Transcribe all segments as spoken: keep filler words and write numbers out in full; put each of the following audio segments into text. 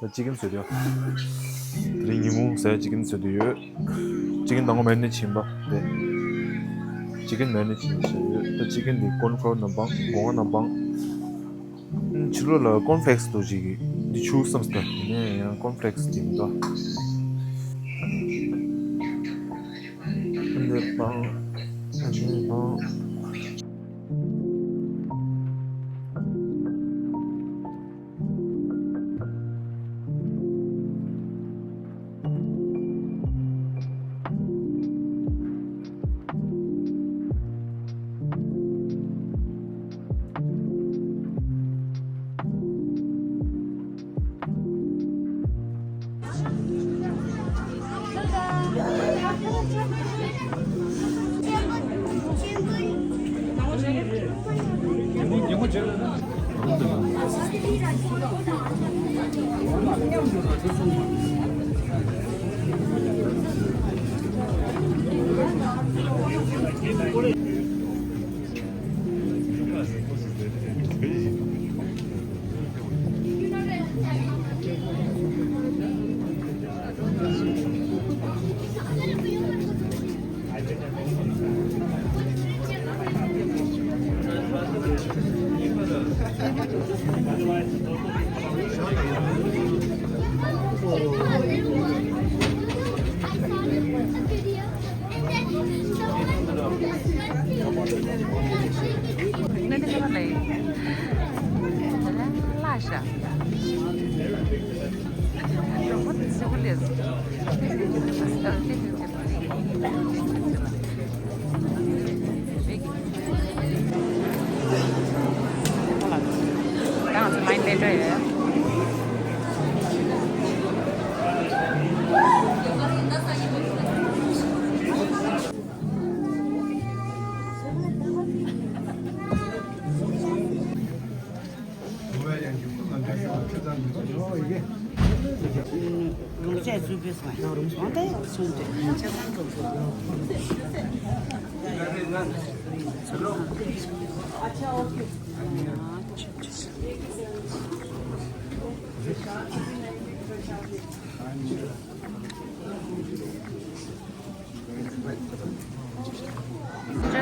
ད་ཅི་ཀན་བཟོས་དུས། དེ་རིང་ཉིན་གུང་ཟས་ཅི་ཀན་བཟོས་དུས་ཡོད། ཅི་ཀན་དང་པོ་མེ་རི་ནེཊ་བྱིན་པ་རེད། ཅི་ཀན་མེ་རི་ནེཊ་བྱིན་བཟོས་ཡོད། ད་ཅི་ཀན་འདི་ཀོན་ཕོར་རྣམ་པང་སྒོ་ང་རྣམ་པང་། ཕྱི་ལོགས་ལ་ཀོན་ཕི་ལེག་སི་འདུག་ཅིག་གི་འདི་ཆུ་བསམ་སྟེ་ཡིན་ན་ཡང་ཀོན་ཕི་ལེག་སི་འདི་མི་འདུག་འདི་པང་། འདི་པང་།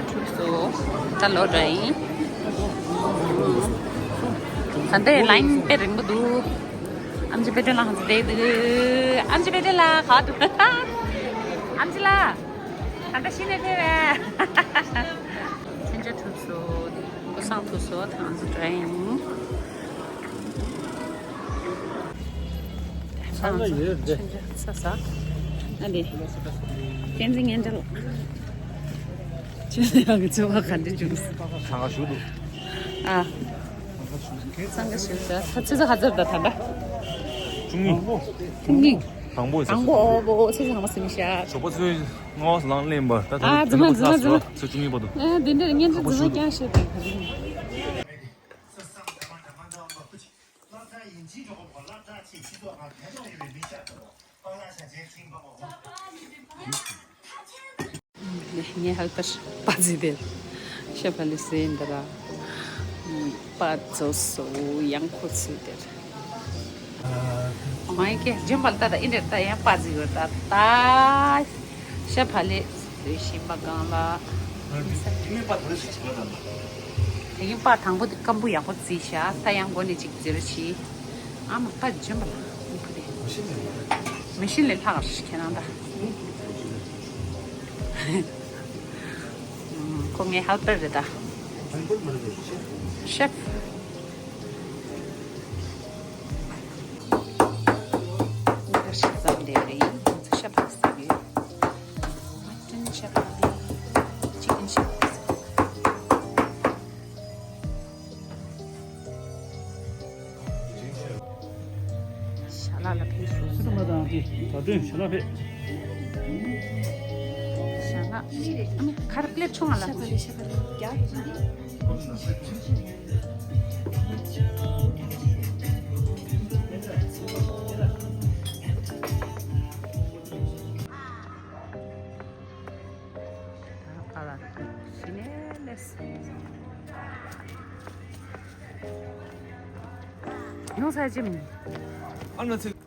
ཁྲུག་སོ། ད་ལོ་འདྲ་ཡིན། ད་ལྟའི་ལ་ཡིན་དཔེ་རིང་པོ་འདུག་ཨམ་ཆི་དཔེ་སྟོན་ལ་ཧང་ཚ་བསྡད་འདུག་ཨམ་ཆི་དཔེ་སྟོན་ལ་ག་འདུག་ཨམ་ཆི་ལ། ད་ལྟ་ཤི་ནས་ཕེབས་པས། མཚན་བྱ་ཐུབ་སོ། སྐུ་གསང་ཐུབ་སོ། ད་ང་ཚོ་འདྲ་ཡིན། ཚང་མ་ཡོད་རེད། ས་ས། ཨ་ལེ། བསྟན་འཛིན་ངན་འདྲ། ཁྱོད་ཡང་གི་ཚོ་བ་ག་འདྲ་བྱུང་སོང་། ཚང་ག་ཞུ་འདུག་ཨ། ཚང་ག་ཞུ་ས། ད་ཚོད་ཚ་ག་ཚོད་ད་ད་ད། བཅུ་གཉིས། བཅུ་གཉིས། དང་པོ་ཡིན་ས། དང་པོ་ཨོ་བོ་ཚོད་ཚ་ག་མ་སེམས་ཤ། ཞོགས་པ་ཚོད་ལྔ་བ་ལངས་ལེན་པ་ད་ད། ཨ་རྫི་མ་རྫི་མ་རྫི་མ། ཚོད་བཅུ་གཉིས་བར་དུ། ཨ་དེ་འདྲ་ངན་འདྲ་རྫི་མ་རྐྱང་ཤོད་དེ་ག་རེ་ཡིན། ངའི་ཧེལ་པར་པ་ཙི་དེར། ཤ་བ་ལི་སེ་འདི་ར། པ་ཙོ་སོ་ཡང་ཁོ་ཚུལ་དེར། ཨོ་མའི་གེ་ཇམ་པལ་ཏ་ད་ཨིན་དེར་ཏ་ཡང་པ་ཙི་གོ་ད་ད། ཤ་བ་ལི་སེ་ཤིང་པ་གང་ལ། དེ་གིན་པ་དང་པོ་དེ་སྐམ་པོ་ཡག་པོ་བརྩིས་ཤག་ད་ཡང་མགོ་ནས་ཅིག་བརྗེ་ར་བྱིས། ཨ་མ་པ་ཇམ་པ་ལ་ཁུ་དེ། མི་ཤིན་ལས་ལྷག་ཁྱེད་རང་ད། ཁོ་ངའི་ཧེལ་པར་རེད་ད། ཤེཕ། འདི་ཤ་ཙམ་དེ་རེད། ང་ཚོ་ཤ་ཕག་ཟ་གི་ཡོད། མ་ཏན་ཤ་ཕག་ཅི་ཀན་ཤ་ཕག་ཞལ་ལག་ལ་ཕེབས་སོང་། སི་ཏུ་མ་དང་གི་ད་དོན་ཞལ་ལག་ཕེབས། ཞལ་ལག་ཨ་མ་ཁར་པི་ལེ་ཆུང་ང་ལ། ཨ་ལ་ཤི་ནས་ལས། ཡོང་ས་ཅི་མི། ཨ་ན་ཚེ།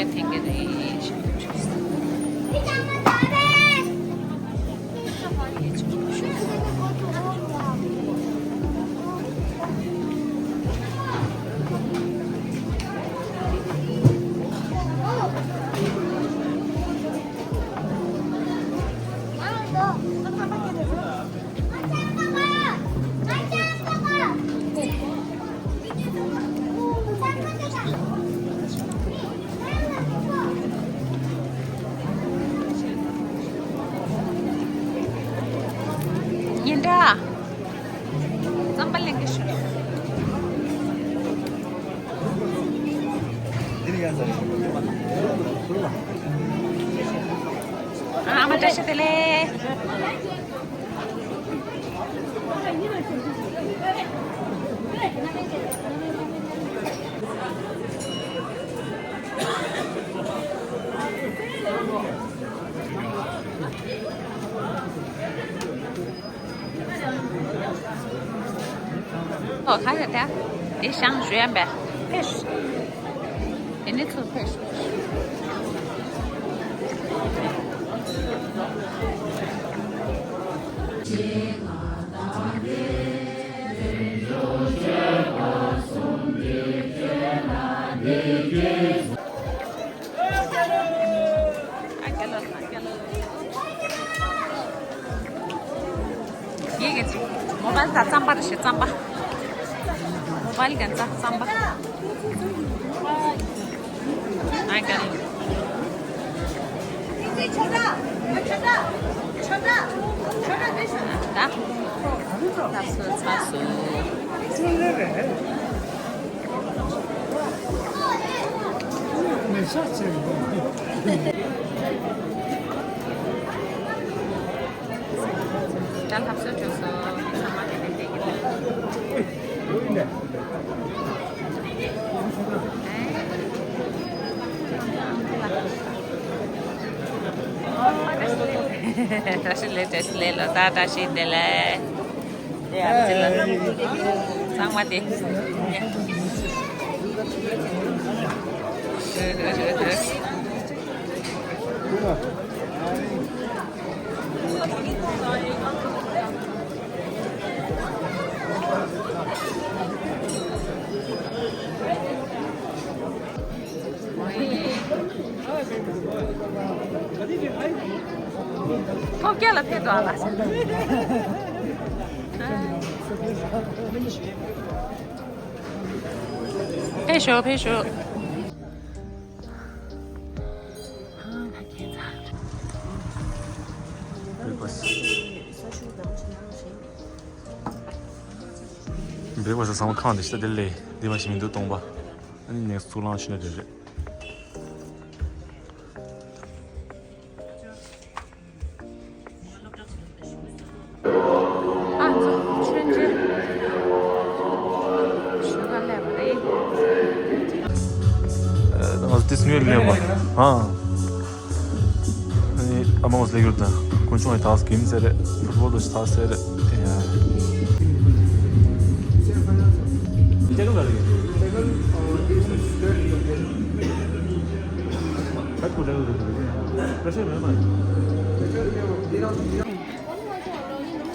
ཐེངས་ཀྱི་རེད། སྙན་གྲགས། རྩམ་པ་ལེན་གྱི་ཤོག་ཨ་མ་བཀྲ་ཤིས་བདེ་ལེགས། ཨོ་ཁ་ཡོད་ད། དེ་ཤང་ཞུ་ཡ་འབད། ཕེབས། དེ་ནི་ཚུར་ཕེབས། ཡིག་གི་མོ་བལ་དང་རྩམ་པ་རེད་ཤག་རྩམ་པ། མོ་བལ་གན་ཚ་རྩམ་པ། ཨ་གན། ད། ད་སོ་ཚ་སོ། ད་ལྷ་གསོལ་བྱོས་སོ། ཚང་མ་དེ་ནས་བསྡད་ཀྱི་འདུག་བཀྲ་ཤིས་བདེ་ལེགས། བཀྲ་ཤིས་བདེ་ལེགས། ལོ་གསར་བཀྲ་ཤིས་བདེ་ལེགས། དེ་ཡང་ཅི་ལ། ཚང་མ་དེ། ཐོབ་སྐལ་ལ་ཕེབས་འགྲོ་ཨ་ལ། ཕེབས་ཤོག་ཕེབས་ཤོག་བེག་ཕ་སི་ཚང་མ་ཁང་དེ་ཤ་དེ་ལས་འདི་མ་ཞིག་མི་འདུག་སྟོང་པ། ཨ་ནི་ནེག་སི་ཚུར་ལངས་ཤི་ན་རེད་རེད། ཨ་ཚོ་ཆོས་རྗེ་ཞུ་ག་སླེབས་པ་རེད། ཨ་ང་ཚོ་དེ་སྔོན་སླེབས་པ། ཨ་ཨ་ནི་ཨ་མ་ངོ་སླེབས་ཡོད་ད། དཀོན་མཆོག་ཡི་དྭགས་ཀྱིན་ཟེར་རེད། ཕུཊ་བོལ་དུ་ཞིག་ཐག་ཟེར་རེད།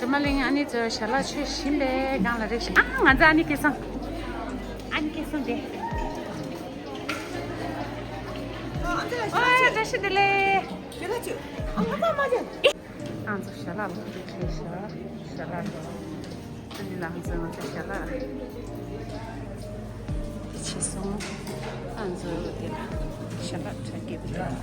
ཇོ་མ་གླིང་ཨ་ནི་ཚོ་ཞལ་ལག་མཆོད་བཞིན་པའི་སྒང་ལ་རེད་ཤག་ཨ་ང་ཚོ་ཨ་ནི་སྐལ་བཟང་། ཨ་ནི་སྐལ་བཟང་དེ། ཨ་བཀྲ་ཤིས་བདེ་ལེགས། ཞལ་ལག་མཆོད། ཨ་ང་ཚོ་མ་བྱས། ཨང་ཚོ་ཞལ་ལག་ལོག་སྟེ་ཁྱེར་ཤག་ཞལ་ལག་ཨ་ནི་ལ་ང་ཚོ་ང་ཚོ་ཞལ་ལག་ཕྱིན་སོང་། ཨང་ཚོ་དེ་ལ་ཞལ་ལག་ཁྲ་རྒྱབ་རེད།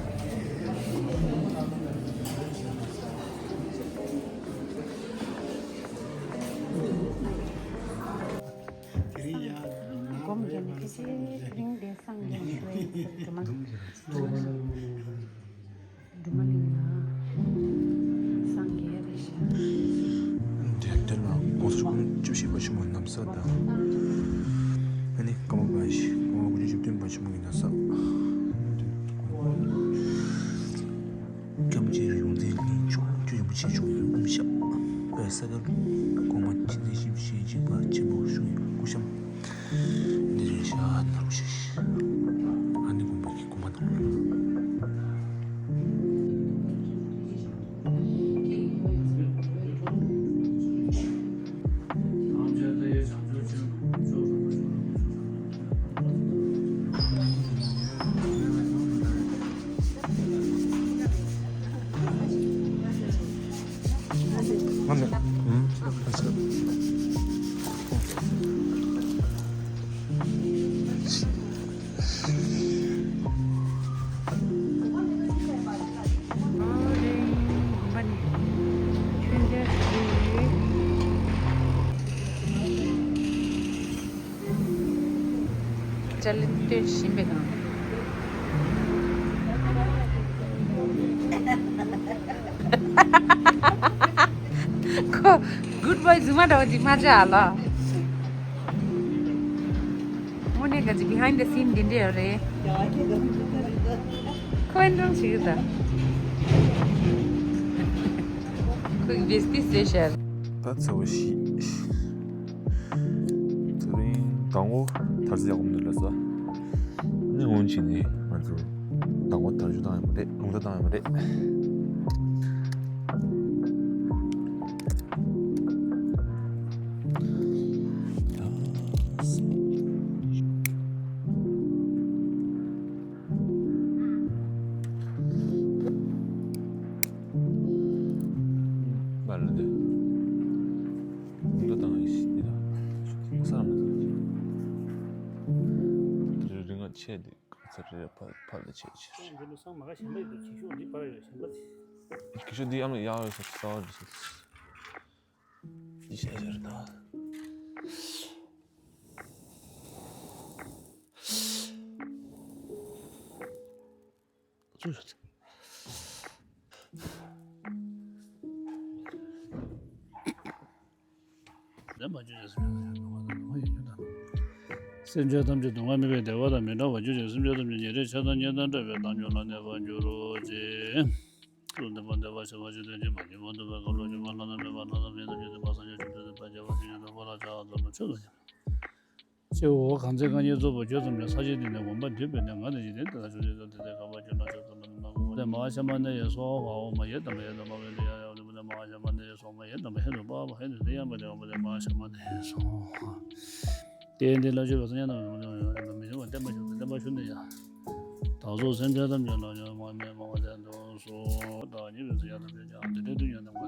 སྒོམ་རྒྱབ་ནས་ཁ་ཤས་དེ་རིང་དེ་སང་ཉིན་ཞུ་ཡིན་ཟེར་གི་མ། སྒྲོལ་མ་གླིང་ལ་སངས་རྒྱས་རེད་ཤག་དེ་དེ་ན་༸གོང་ས་༸སྐྱབས་མགོན་བཅུ་བཞི་པ་ཆེན་པོ་ན་བཟའ་དང་། ཨ་ནི་ཀརྨ་པ་ཞིག་ཀརྨ་པ་དགུ་བཅུ་བཞི་བསྟན་པ་ཆེན་པོ་ཡིན་ན་ས། སྐྱབས་རྗེ་ཡོངས་འཛིན་གླིང་མཆོག་ཁྱོད་རིན་པོ་ཆེ་མཆོག་གི་སྐུ་ཞབས་པའི་ས་ག་གོང་མ་ཆེན་འཛིན་ཞིབ་བཤེར་གཅིག་པ་ཆེན་པོ་ཞུ་ཡི་སྐུ་ཞབས་འདི་རེད་ཤག་ནོར་བུ་ཞིག་ཨ་ནི་དགོན་པ་གི་དགོན་པ་དང་ ང་ནི། ཨུམ། ཨ་ཙི། ཅ་ལི་སྟོན་བཞིན་པའི་སྒང་། ཁོ་གུཌ་བྷོའི་རྫུན་མ་འདྲ་བོ་ཅིག་མ་བྱེད་ཨ་ལ། དངོས་གནས་ག་ཅིག་behind the scene འདི་འདྲ་ཡོད་རེད། ཁོ་ཨེ་འདྲ་བྱེད་ཀྱི་ད། ཁོས་བེ་སྟི་བཟོས་ཤག་ད་ཚེས་པ་བཞི། དེ་རིང་ཟླ་ངོ་དར་ཚེས་ཡག་པོ་མི་འདུག་ལབ་སོང་། ཨ་ནི་འོན་ཅིག་ནི་ང་ཚོ་ཟླ་ངོ་དར་ཆུ་བཏང་ཡོད་མ་རེད། རླུང་རྟ་བཏང་ཡོད་མ་རེད། མ་ལ་འདི། འདི་དང་ཡིན་ཞིག་འདི་དང་། ས་ར་མ་ཐག་ཅིག་དེ་རིང་ང་ཆད་དེ་ག་ཚ་རེ་ཕར་ཕར་ལ་ཆད་ཆེ། འདི་ལོ་སང་མ་ག་ཞེན་པ་ཡོད་དུ་ཆེ་ཤོས་འདི་པར་ཡོད་ཞེན་པ་ཆེ། ཁྱི་ཤོ་འདི་ཨ་མ་ཡག་ཡོད་ས་ས་བ་རེད་ས། འདི་ཤ་ཤ་རེད་ད། ཚུལ་ལ་ཚུལ། ལན་པ་བརྗོད་བྱ་སེམས་ཅན་ཐམས་ཅད་སྡུག་བསྔལ་དང་སྡུག་བསྔལ་ཡོད་རྒྱུ་དང་། སེམས་ཅན་ཐམས་ཅད་སྡུག་བསྔལ་མེད་པའི་བདེ་བ་དང་མི་འབྲལ་བར་གྱུར་ཅིག་སེམས་ཅན་ཐམས་ཅད་ཉེ་རིང་ཆགས་སྡང་གཉེན་དང་བྲལ་བའི་བཏང་སྙོམས་ལ་གནས་པར་འགྱུར་རོ་ཅེས། བསླུ་ལྡན་པ་བདེ་བར་གཤེགས་པ་ཆོས་ཐམས་ཅད་མ་སྐྱེས་པ་འདུས་པའི་ཁམས་ལོངས་སྤྱོད་པ་ལྷ་དང་སྨན་པ་ལྷ་དང་མི་དང་བཅུ་བདུན་པ་སངས་རྒྱས་བཅོམ་ལྡན་འདས་དཔལ་རྒྱལ་བ་ཆོས་ཀྱི་འཁོར་ལ་ཕྱག་འཚལ་ལོ། ཆོས་ལ་སྐྱབས། ཆེ་བོ་གང་ཚེ་རྐང་གཉིས་རྫོགས་པར་གྱུར་ཙམ་ཡང་ས་གཞི་འདི་ནས་དགོངས་པ་འདུས་པས་ནས་ང་ནི་འཇིག་རྟེན་འདི་ལ་བྱུང་ཞིང་འདི་ལྟར་དགའ་བར་གྱུར་ན་ཆོས་ཐམས་ཅད་ལ་ནང་གོ་དེ་མ་ཤ་མ་ནི་ཡེ་སོ་ཧ་འོ་མ་ཡེ་དམ་པ་ཡེ་དམ་པ་ཡེ་དམ་པ་ཧེ་ནུ་དེ་ཡང་ཡང་ལུས་པ་དེ་མ་ཤ་མ་ནི་ཡེ་སོ་མ་ཡེ་དམ་པ་ཧེ་ནུ་པ་པ་ཧེ་ནུ་དེ་ཡང་པ་དེ་ཡང་པ་དེ་མ་ཤ་མ་ནི་ཡེ་སོ། དེ་འདི་ལ་བཅོས་པ་སུ་ཡང་ན་མི་འཇོག་མི་འཇོག་བརྟན་པ་བཞུགས་བརྟན་པ་བཞུགས་ནས་ཡང་། བདག་སོགས་སེམས་ཅན་ཐམས་ཅད་ལ་ཡང་མ་ནི་མ་བ་དེ་འདུག་སོ། བདག་ཉིད་ཀྱི་ཡང་དམ་པའི་ཀྱང་དེ་འདྲའི་དུས་ཡང་དམ་པ་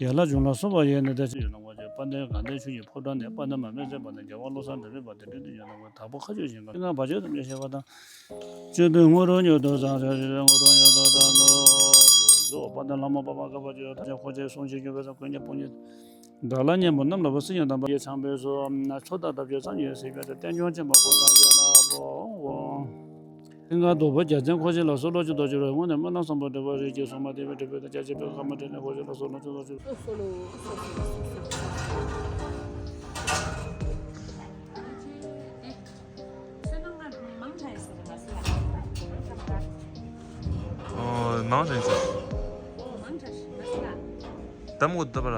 ཡན་ལག་བྱུང་ལ་སོགས་པ་ཡོད་ནི་དེ་ཡོད་ན་དཔལ་ལྡན་དགའ་ལྡན་ཆོས་ཀྱི་ཕོ་བྲང་ནས། དཔལ་ལྡན་མ་སྨད་ཚལ་པ་ནས། རྒྱལ་བ་བློ་བཟང་གྲགས་པའི་བར། དེ་འདྲའི་དུས་ཡོད་ན་དཔལ་དྭགས་པོ་མཁའ་སྤྱོད་ཞིང་ཁམས། ལྔ་བ་བརྗོད་ཙམ་ཡང་ཞེས་པ་དང་། བཅུ་པའི་དངོས་གྲུབ་མྱུར་དུ་བཟང་། བཅུ་པའི་དངོས་གྲུབ་མྱུར་དུ་བཟང་དུ་གསོལ། དཔལ་ལྡན་ལྷ་མོ་དཔལ་མོ་དཀར་པོ་ཆེ། ཐམས་ཅད་འཁོར་བཅས་སྲུང་ཞིང་སྐྱོབ་པའི་ཚོགས། ཀུན་གྱི་དཔུང་གཉེན་དགྲ་ལྷ་གཉན་པོ་རྣམས་ལ་བ་སྲིད་ཀྱང་དམ་པ་ཡི་ཚངས་པའི་གསོལ། མཚོ་དང་འདབ་ཆགས་ཚངས་ཡོད་སྲིད་པའི་ཚེ། རྟེན་འབྱུང་ཆེན་པོ་འཁོར་དང་བཅས་ལ་ཕོག། ཀུན་དགའ་བདུད་པོ་རྒྱལ་མཚན་འཁོར་བཅས་ལ་གསོལ། ལོངས་སྤྱོད་རྡོ་རྗེ་རོ་ཡི་ངོས་ནས། སྨོན་ལམ་བཟང་པོ་སྒྲིབ་པ་རིགས་ཀྱི་སོ་མ་དེ་བས་སྒྲིབ་པའི་དང་རྒྱ་ཆེ་བའི་ཁམས་མ་དྲན་ནས་འཁོར་བཅས་ལ་གསོལ། ལོངས་སྤྱོད་རྡོ་རྗེ། ཨོ། མང་དྲགས་ཟེར། མང་དྲགས་ཟེར། ད་མོ་ད་པ་ལ།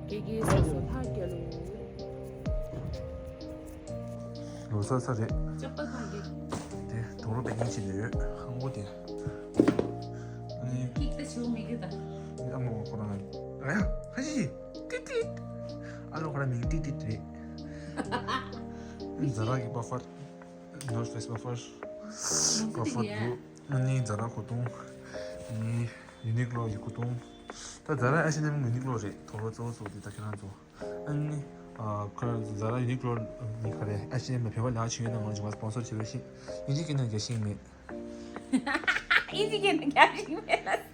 ཀྱེ་ཀྱེ་སོ་སོ་ལྷ་རྒྱལ་ལོ། ལོ་གསར་ས་རེད། ཅོག་པ་གང་གི། དེ་དུང་རོ་པད་སྙིང་ཆེ་ནས་ཡོད། ཧང་གོ་དེ། ཨ་ནི། ཀིག་ད་ཆེའུ་མི་གི་ད། ཨ་མ་ཁོ་རང་། ཨ་ཡ། ཧ་ཅི་ཅི། ཏིག་ཏིག་ཨ་ལོ་ཁོ་རང་མིང་ཏིག་ཏིག་རེད། ཛ་ར་གི་བ་ཕར། North Face བ་ཕར། བ་ཕར་འདུག་ཨ་ནི་ཛ་ར་གོས་ཐུང་། ཨ་ནི་ཡུ་ནིག་ལོ་ཡི་གོས་ཐུང་། ད་ཛ་ར་ཨེ་ཤི་ནེམ་ཡུ་ནིག་ལོ་རེད། དུང་རོ་གཙོ་བོ་གཙོ་བོ་དེ་ད་ཁྱེད་རང་ཚོ། ཨ་ནི། ཨ། ཁོ་རང་ཛ་ར་ཡུ་ནིག་ལོ་ནི་ག་རེ་ཨེ་ཤི་ནེམ་ལ་བོད་པ་ལ་ཆེ་ཡོད་ན་ང་ཚོ་མ་སྤོན་སར་བྱེད་པ་ཞིག་ཨིན་ཇི་སྐད་ནང་རྒྱག་ཤེས་མེད། ཨིན་ཇི་སྐད་ནང་རྒྱག་ཤེས་མེད་ལ་